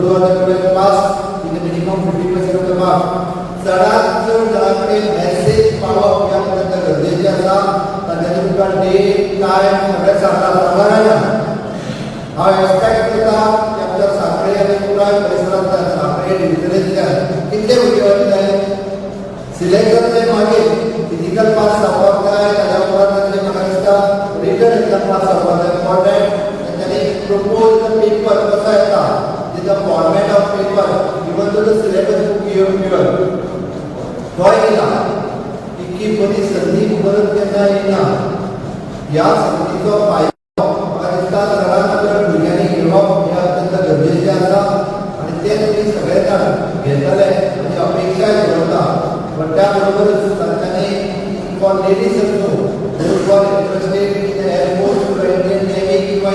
Those who are the 12th pass with the minimum 50% of the marks. चडात चड जाणां कडेन message पावप हें अत्यंत गरजेचें आसा. तांच्यानी तुमकां डेट, टायम सगळें सांगता, सांगला काय ना? हांव एक्सपेक्ट करता की आमच्या सांखळे आनी पुराय परिसरांतल्यान, सांखळे डिविजनांतल्यान कितले भुरगे वतले, सिलेक्ट जातले. मागीर फिजिकल पास जावपाक जाय. ताज्या उपरांत तांचे म्हाका दिसता रिटन एक्झाम पास जावपाक जाय. फॉर that तांच्यांनी प्रपोज पेपर कसो येता, the format of paper, even though the syllabus book given, तोय दिला. इतकी बरी संदी परत केन्ना येना. ह्या संदीचो फायदो म्हाका दिसता चडांत चड भुरग्यांनी घेवप हें अत्यंत गरजेचें आसा आनी तें तुमी सगळे जाण घेतले म्हजी अपेक्षाय दवरता. पण त्या बरोबरच तांच्यांनी, for ladies also, those who are interested in the Air Force or Indian Navy किंवा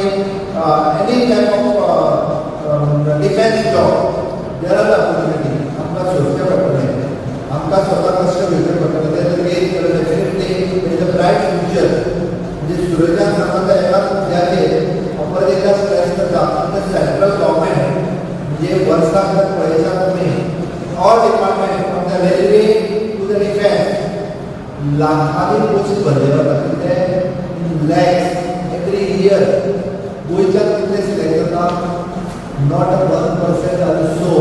any type of defence job, there are opportunity. आमकां सोदचें पडटलें, आमकां स्वता कश्ट घेवचे पडटले. ते जर घेत जाल्यार definitely is a bright future. म्हणजे सुरजान सांगता त्या एकाच मुद्द्याचेर हांव परत एकदा स्ट्रेस करता. सेंट्रल गव्हर्मेंट म्हणजे वर्साक जर पळयशात तुमी, all department from the railway to the defence, लाखांनी पोस्ट भरले वता. कितले? Lakhs every year. गोंयच्यान कितले सिलेक्ट जाता? Not a 1% also.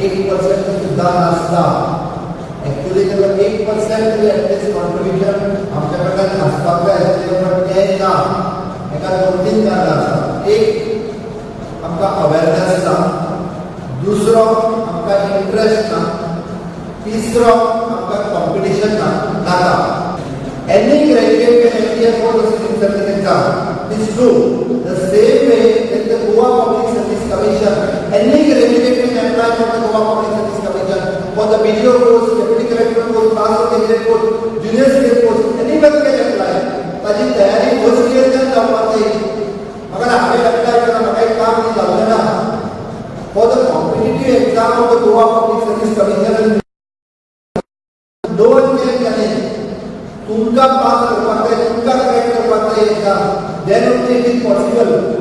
1% सुद्दां नासता. एक्चुअली ताका 1% तरी एटलिस्ट कॉन्ट्रिब्युशन आमच्या कडल्यान आसपाक जाय आसलें, पण तें ना. हेका दोन तीन कारणां आसा. एक, आमकां अवेरनेस ना. दुसरो, आमकां इंट्रस्ट ना. तिसरो, आमकां कॉम्पिटिशन ना नाका. Any graduate can appear for the civil service exam. It's true. The same way that the Goa Public Service Commission, any graduate can apply for the Goa Public Service Commission for the BDO post, deputy collector post, class of grade post, junior scale post, anyone can apply. ताजी तयारी first इयरच्यान जावपाक जाय. म्हाका हांवें apply केला, म्हाका एक काम जावचें ना. For the competitive exam of the Goa Public Service Commission, no one can challenge. तुमकां पास करपाक जाय, तुमकां क्रॅक करपाक जाय exam, then only it is possible.